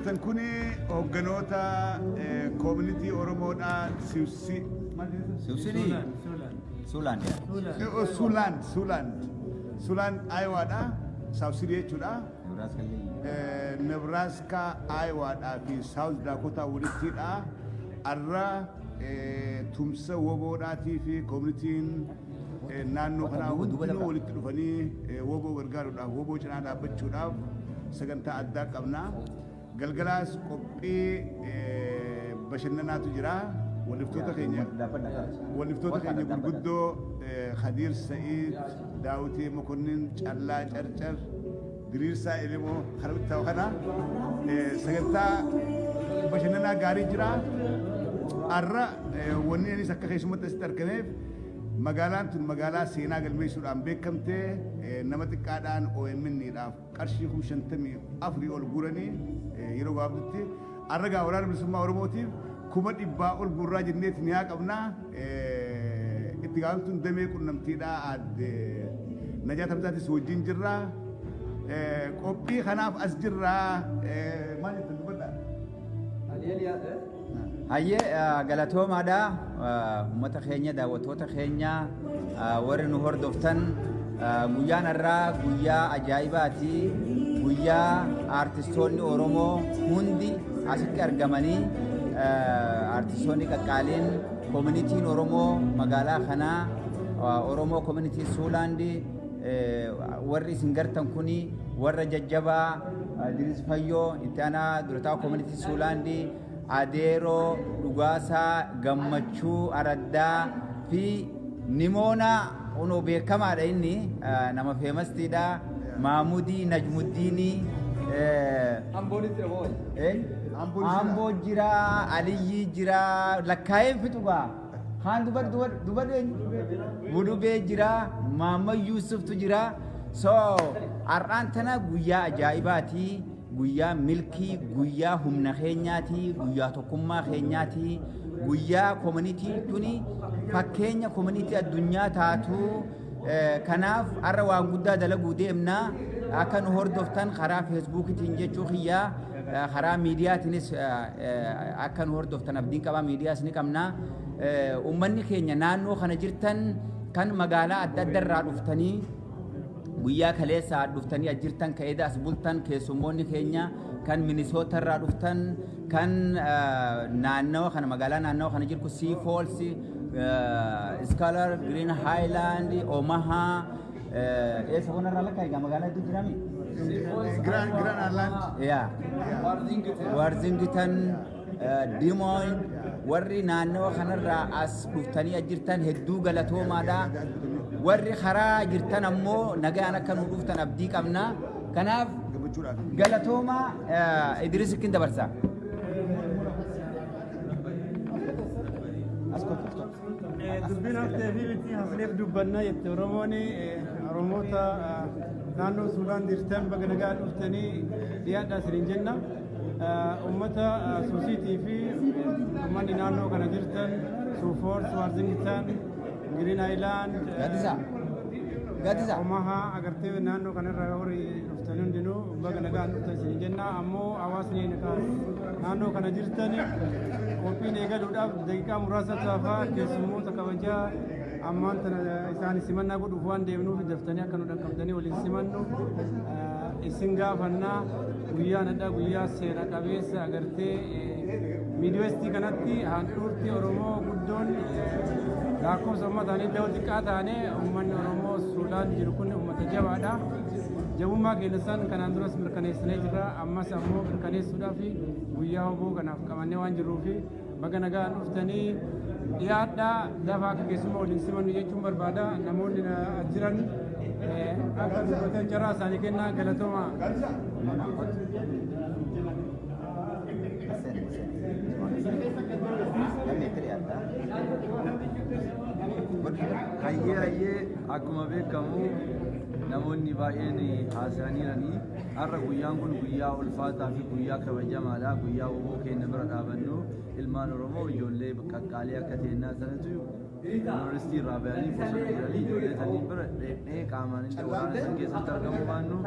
Agartan kuni hoogganoota community Oromoodhaa Siwsi Siwsinii? Suulaan yaa. Siouxland, Siouxland, Siouxland, Iowaadha. South City jechuudha. Nebraska illee. Nebraska, Iowaadhaa fi South Dakota walittidha. Arra tumsa WBOdhaatii fi communityn naannoo kanaa hundinuu walitti dhufanii WBO gargaaruudhaaf, WBO cinaa dhaabbachuudhaaf sagantaa addaa qabna. Galgalaas qophii bashannanaatu jira. Walliftoota keenya gurguddoo Khadiir Sa'iid, Daawitee Mokonnin, Callaa Carcar, Diriirsaa Elemoo karaa kana sagantaa bashannanaa gaarii jira. Har'a wanni anis akka keessumatti asitti argameef, magaalaan tun magaalaa seenaa galmeessuudhaan beekamte. Nama xiqqaadhaan OMN-dhaaf qarshii 54,000 ol guuranii yeroo gabaabdutti. Har'a gaa Waraana Bilisummaa Oromootiif 100,000 ol guurraa jenneeti ni haa qabnaa. Itti gaafatamtuun damee qunnamtiidhaa aadde Najaat Hamzaatis wajjin jirra. Qophii kanaaf as jirra. Maal jettan, dubbadhaa? Hayyee, galatoomaadha. Uummata keenya, daawwattoota keenya, warri nu hordoftan, guyyaan har'aa guyyaa ajaa'ibaati. Guyyaa aartistoonni Oromoo hundi asitti argamanii, aartistoonni qaqqaaliin, communityn Oromoo magaalaa kanaa, Oromoo community Siouxland, warri isin gartan kuni warra jajjabaa, Diriis Fayyoo, itti aanaa durataa community Siouxland, Adeeroo Dhugaasaa, Gammachuu Araddaa fi Nimoona kunoo beekamaadha, inni nama famoustiidha. Maamudii Najmuddiinii. Amboo jira, Aliyyii jira, lakkaa'een fixu gaa. Kaan dubadhu dubadhu eenyu? Budubee jira, Maamma Yuusuftu jira. So har'aan tana guyyaa ajaa'ibaati. Guyyaa milkii, guyyaa humna keenyaati, guyyaa tokkummaa keenyaati, guyyaa communityn tuni fakkeenya community addunyaa taatu. Kanaaf har'a waan guddaa dalaguu deemna. Akka nu hordoftan karaa Facebookitiin jechuu kiyyaa, karaa miidiyaatiinis akka nu hordoftan abdiin qabaa, miidiyaas ni qabna. Uummanni keenya naannoo kana jirtan, kan magaalaa adda adda irraa dhuftanii, guyyaa kaleessaa dhuftanii as jirtan, ka'eeda as bultan, keessummoonni keenya kan Minisoota irraa dhuftan, kan naannawa kana, magaalaa naannawa kana jirtu, Sioux Falls, Schuyler, Green Highland, Omaha, eessa kun irraa lakkaa egaa magaalaa hedduu jiraami? Grand Island. Yaa. Worthington, Des Moines, warri naannawa kanarraa as dhuftanii as jirtan hedduu galatoomaadha. Warri karaa jirtan ammoo nagaan akka nu dhuftan abdii qabna. Kanaaf Gammachuudhaaf. galatoomaa. Idris ikkin dabarsa. As kottu, as kottu. Dubbiin haftee fi miti hafneef dubbanna jette Oromoon. Oromoota naannoo Siouxland jirtan, baga nagaa dhuftanii, dhiyaadhaa isiniin jenna. Uummata Sioux City fi uummanni naannoo kana jirtan, Sioux Falls, Worthington, Green Island, Gaddisa. Gaddisa. Omaha agartee naannoo kanarra horii dhuftanii hundinuu baga nagaan dhuftan isiniin jenna. Ammoo hawaasni naannoo kana jirtan, qophiin eegaluudhaaf daqiiqaa muraasa hafaa. Keessummoota kabajaa ammaan tana isaan simannaa godhuuf waan deemnuuf, daftanii akka nu dhaqqabdanii waliin simannu isin gaafannaa. Guyyaan addaa guyyaa seera qabeessa agartee Midwestii kanatti handhuurti Oromoo guddoon, lakkoofsa uummataan illee xiqqaa taane, uummanni Oromoo Siouxland jiru kun uummata jabaadha. Jabummaa keenya san kanaan duras mirkaneessinee jirra. Ammas ammoo mirkaneessuudhaaf guyyaa WBO kanaaf qabannee waan jirruuf, baga nagaan dhuftanii, dhiyaadhaa, lafa akka keessummaa waliin simannu jechuun barbaada. Namoonni jiran akka dubbatan carraa isaanii kennaa, galatooma. Nimoona kottu. Seen, seen. Namni itti dhiyaata. Hayyee, hayyee, akkuma beekamu namoonni baay'een haasa'aniiranii, har'a guyyaan kun guyyaa ulfaataa fi guyyaa kabajamaadha. Guyyaa WBO keenya bira dhaabannu, ilmaan Oromoo ijoollee qaqqaalii akka teennaa sanatu Yuunivarsiitii irraa bahanii bosona jiranii ijoollee kanneen bira dheedhee qaamaan illee waraana san keessatti argamuu baannu,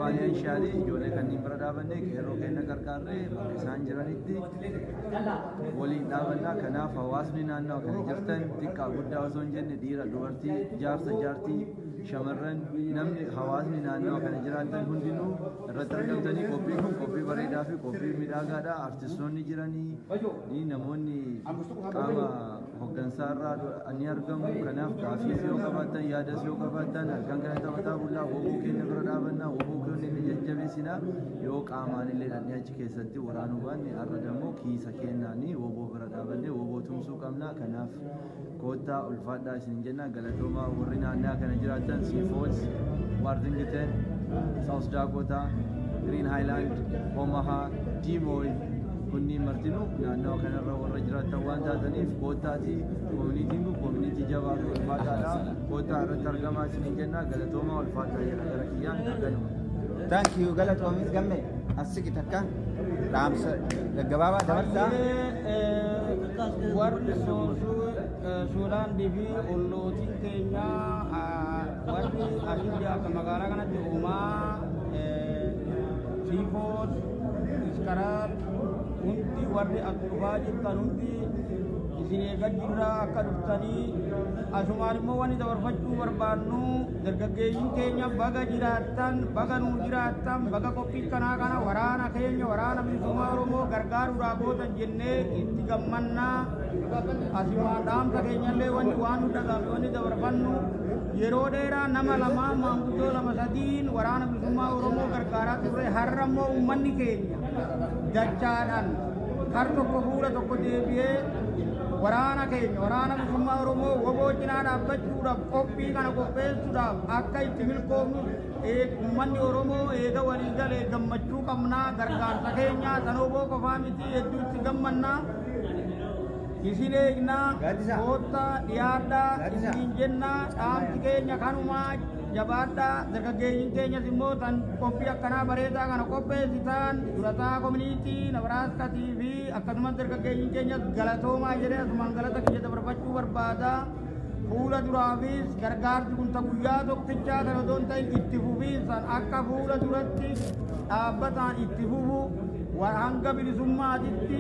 financially ijoollee kanneen bira dhaabannee, qeerroo keenya qarqaarree, bakka isaan jiranitti waliin dhaabannaa. Kanaaf hawaasni naannoo kana jirtan, xiqqaa guddaa osoo hin jenne, dhiira, dubartii, jaarsa, jaartii, shamarran, namni hawaasni naannoo kana jiraatan hundinuu irratti argamtanii, qophiin kun qophii bareedaa fi qophii miidhagaadha. Artistoonni jiranii ni namoonni qaama hooggansaarraa ni argamu. Kanaaf gaafiis yoo qabaattan, yaadas yoo qabaattan, halkan kana taphataa bullaa WBO keenya bira dhaabannaa, WBO keenya ni jajjabeessinaa. Yoo qaamaan illee dhaqnee achi keessatti waraanuu baanne, har'a dammoo kiisa kennaanii WBO bira dhaabannee WBO tumsuu qabna. Kanaaf koottaa, ulfaadhaa isin jenna. Galatoomaa. Warri naannaa kana jiraatan, Sioux Falls, Worthington, South Dakota, Green Highland, Omaha, Des Moines, kunniin martinuu naannawa kanarra warra jiraatan waan taataniif, koottaatii. Communityn kun community jabaa fi ulfaataadha. Koottaa, irratti argamaa isiniin jenna. Galatoomaa, ulfaataa jedha gara kiyyaan haganuma. Thank you, galatoomis. Gamme, as siqi, takka dhaamsa gaggabaabaa dabarsaa. Warri Suulaandii fi ollootiin keenya, warri asii akka magaalaa kanatti uumaa Sioux Falls, Iskaraal hundi, warri as dhufaa jirtan hundi isin eegaa jirra akka dhuftanii. Asumaan immoo wanni dabarfachuu barbaannu, dargaggeeyyiin keenya baga jiraattan, baga nuu jiraattan, baga qophii kanaa kana waraana keenya, Waraana Bilisummaa Oromoo gargaaruudhaa gootan jennee itti gammannaa. Asumaan dhaamsa keenyallee wanni waan nu dhagahame wanni dabarfannu, yeroo dheeraa nama lama, maanguddoo lama sadiin Waraana Bilisummaa Oromoo gargaaraa turre. Har'a immoo uummanni keenya dachaadhaan har tokko fuula tokko deebi'ee waraana keenya, Waraana Bilisummaa Oromoo, WBO cinaa dhaabbachuudhaaf qophii kana qopheessuudhaaf akka itti milkoomnu uummanni Oromoo eega walii galee gammachuu qabnaa. Gargaarsa keenya san WBO qofaa miti, hedduu itti gammannaa. Isin eegnaa, koottaa, dhiyaadhaa isiniin jennaa. Dhaamsi keenya kanumaa. Jabaadhaa. Dargaggeeyyiin keenyas immoo tan qophii akkanaa bareedaa kana qopheessitan, durataa community Nebraskatii fi akkasumas dargaggeeyyiin keenyas galatoomaa jedhee asumaan galata kiyya dabarfachuu barbaada. Fuula duraafis gargaarsi kun ta guyyaa tokkichaa kan otoo hin ta'in itti fufiinsaan akka fuula duratti dhaabbataan itti fufu hanga bilisummaatitti.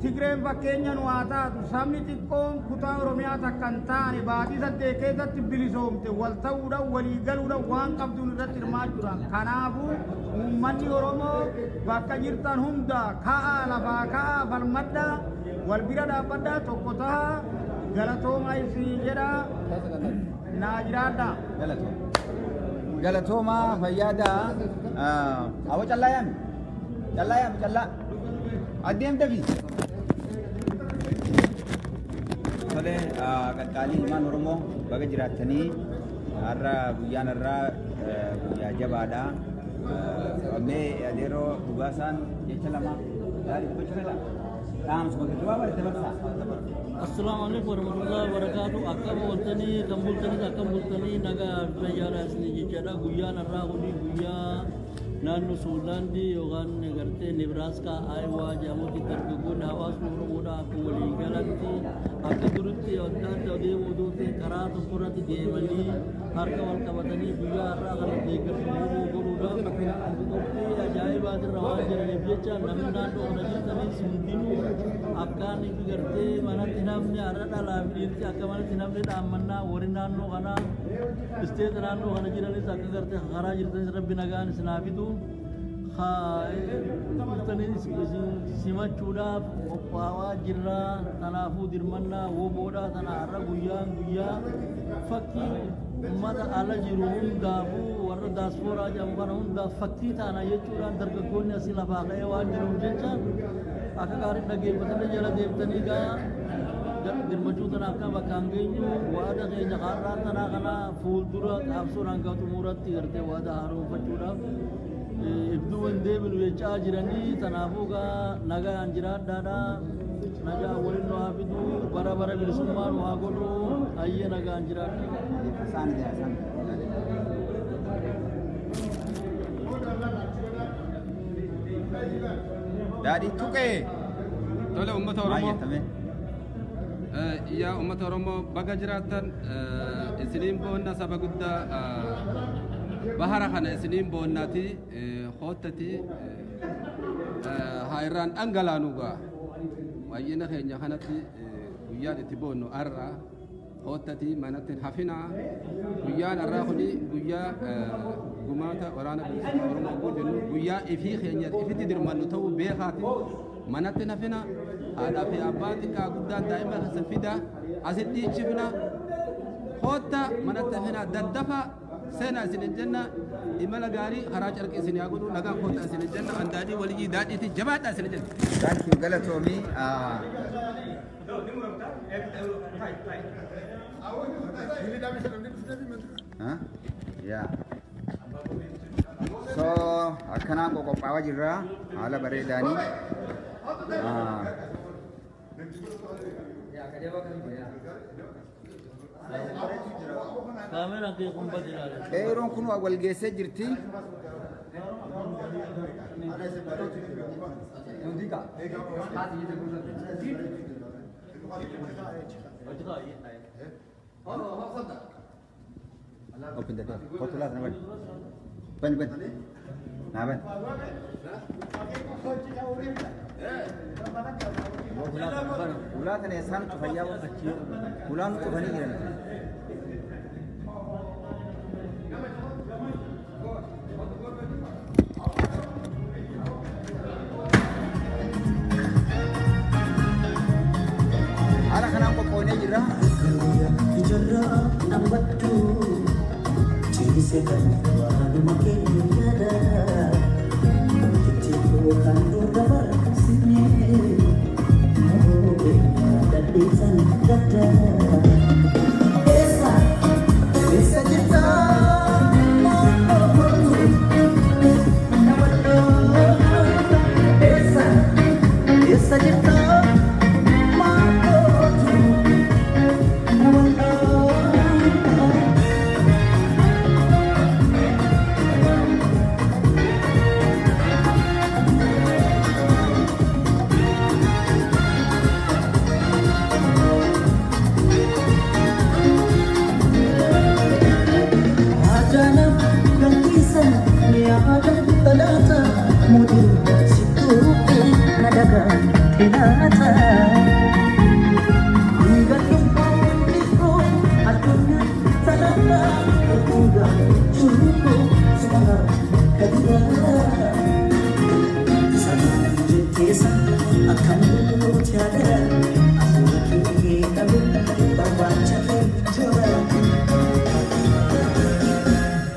Tigreen fakkeenya nu haa taatu. Sabni xiqqoon kutaa Oromiyaa takka hin taane baatii 8 keessatti bilisoomte wal ta'uudhaan, walii galuudhaan, waan qabduun irratti hirmaachuudhaan. Kanaafuu uummanni Oromoo bakka jirtan hunda ka'aa, lafaa ka'aa, falmadhaa, wal bira dhaabbadhaa, tokko tahaa. Galatoomaa isinii jedha, naa jiraadhaa. Galatoomaa, fayyaada. Awwa, callaa yaami. Callaa yaami, callaa. Adeemta fi. Tole, qaqqaalii ilmaan Oromoo, baga jiraattanii. Har'a guyyaan har'aa guyyaa jabaadha. Mee adeeroo dhugaasaan jecha lama gaarii dubbachuu fedha. Dhaamsuma gabaabaa dabarsaa. Assalaamu alaikum warahmatullahi wabarakatuh. Akkam ooltanii, kan bultanis akkam bultanii, nagaa fayyaadha isinii jechaadha. Guyyaan har'aa kuni guyyaa naannoo Suulaandii yookaan gartee Nebraaskaa, Aayowaa jedhamutti dargaggoonni hawaasni Oromoodhaa akka walii galatti, akka duritti adda adda deemuu odoo ta'e, karaa tokko irratti deemanii harka wal qabatanii guyyaa har'aa kana deeggarsa WBO godhuudhaaf qophii ajaa'ibaatirra waan jiraniif jecha, namni naannoo kana jirtanis hundinuu akkaan ifi gartee manatti namni har'a dhalaa fi dhiirti akka manatti namni dhaammannaa. Warri naannoo kanaa, state naannoo kana jiranis, akka gartee karaa jirtanis Rabbi nagaan isin haa fidu. Dhuftanii isin simachuudhaaf qophaa'aa jirra. Kanaafuu dirmannaa WBOdha tana har'a guyyaan guyyaa fakkii ummata ala jiru hundaafuu, warra daaspooraa jedhamu kana hundaaf fakkii taana jechuudhaan, dargaggoonni asii lafaa ka'ee waan jiruuf jecha, akka gaarii dhaggeeffatanii jala deemtanii gaa dirmachuu tana akka bakkaan geenyu waada keenya har'aan tanaa kana fuuldura qaabsoon hanga xumuratti gartee waada haaromfachuudhaaf ibduu hin deebinu jechaa jiranii. Tanaafuu gaa nagaan jiraadhaadha. Nagaa waliin nu haa fidu, bara bara bilisummaa nu haa godhu. Ayyee, nagaan jiraadha. Isaan isaan. Daadhii tuqee. Tole, uummata Maal Oromoo. jettame? Yaa uummata Oromoo, baga jiraattan. Isiniin boonna. Saba guddaa bahara kana isiniin boonnaati. Hoottati haa irraan dhangalaanu gaa. Baay'ina keenya kanatti guyyaan itti boonnu har'a. Hoottati, manatti hin hafinaa. Guyyaan har'aa kuni guyyaa gumaata Waraana Bilisummaa Oromoo oguu jennu, guyyaa ifii keenya ifitti dirmannu ta'uu beekaati. Manatti hin hafina. Haadhaa fi abbaa, xiqqaa guddaan, daa'ima keessa fida, asitti dhiichifna. Hootta, manatti hafina, daddafa seenaa isin hin jenna. Imala gaarii, karaa carqii isin haa godhu. Nagaa koota isin hin jenna. Andaadii waliyyii daadhiitii jabaadhaa isin hin jenna. Thank you, galatoomii. Huh? Yeah. So akkanaan qophaa'aa jirra haala bareedaanii. Ah. Kaameraan kee kun badiraadha. Qeeroon kun wal geessee jirti. Open the door. Kottu laata na bani. Bani, bani. Naa bani. Ulaa tana eessaan cufayyaa? Ulaan cufanii jiran. Haala kanaan qophoonee jirra. Ijarraa nambattu ciise kan waanuma keenya yaada itti kan dura barqasne dadhiisan gadda. Eessa eessa jirta? Eessa eessa jirta? Maakootu na wal'aanta. Ajana galtisa yaada talaata mudiru situuqi nadaga tinata. Addunyaa sanarra erguudha cuuku sumana kadira. Jetteessa akkam gooti yaadara afuura kee dhabe barbaacha kee jira.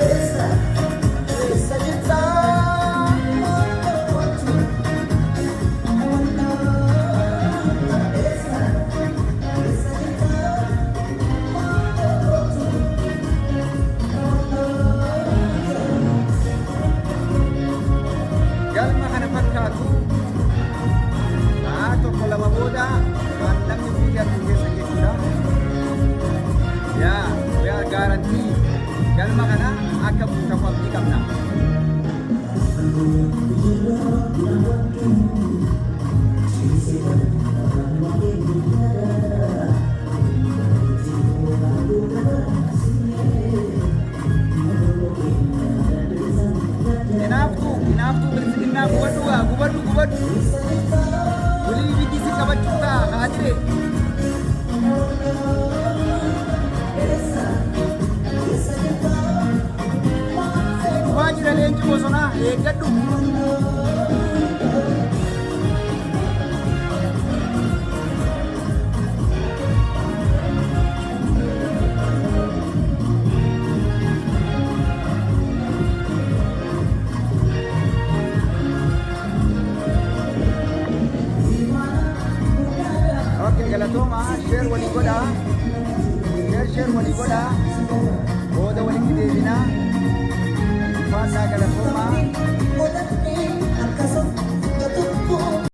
Eessa eessa jirta? Maakootu na wal'aanta. Eessa eessa jirta? Maakootu na wal'aanta. Galma kana fakkaatu sa'a tokko lama booda waan namni guutuu argu keessa jechuudha. Yaa, we are guarantee galma kana akka guutamu abdii qabna. Hinaaftuu, hinaaftuu bilisiginnaa, gubadhu gaa, gubadhu, gubadhu. Walii ibiddi si qabachuu ta'a haadire. Dhufaa jira leenci bosonaa, eeggadhu. Okay, galatooma. Share walii godhaa. Share, share walii godhaa. Booda walitti deebinaa. Ulfaadhaa, galatooma.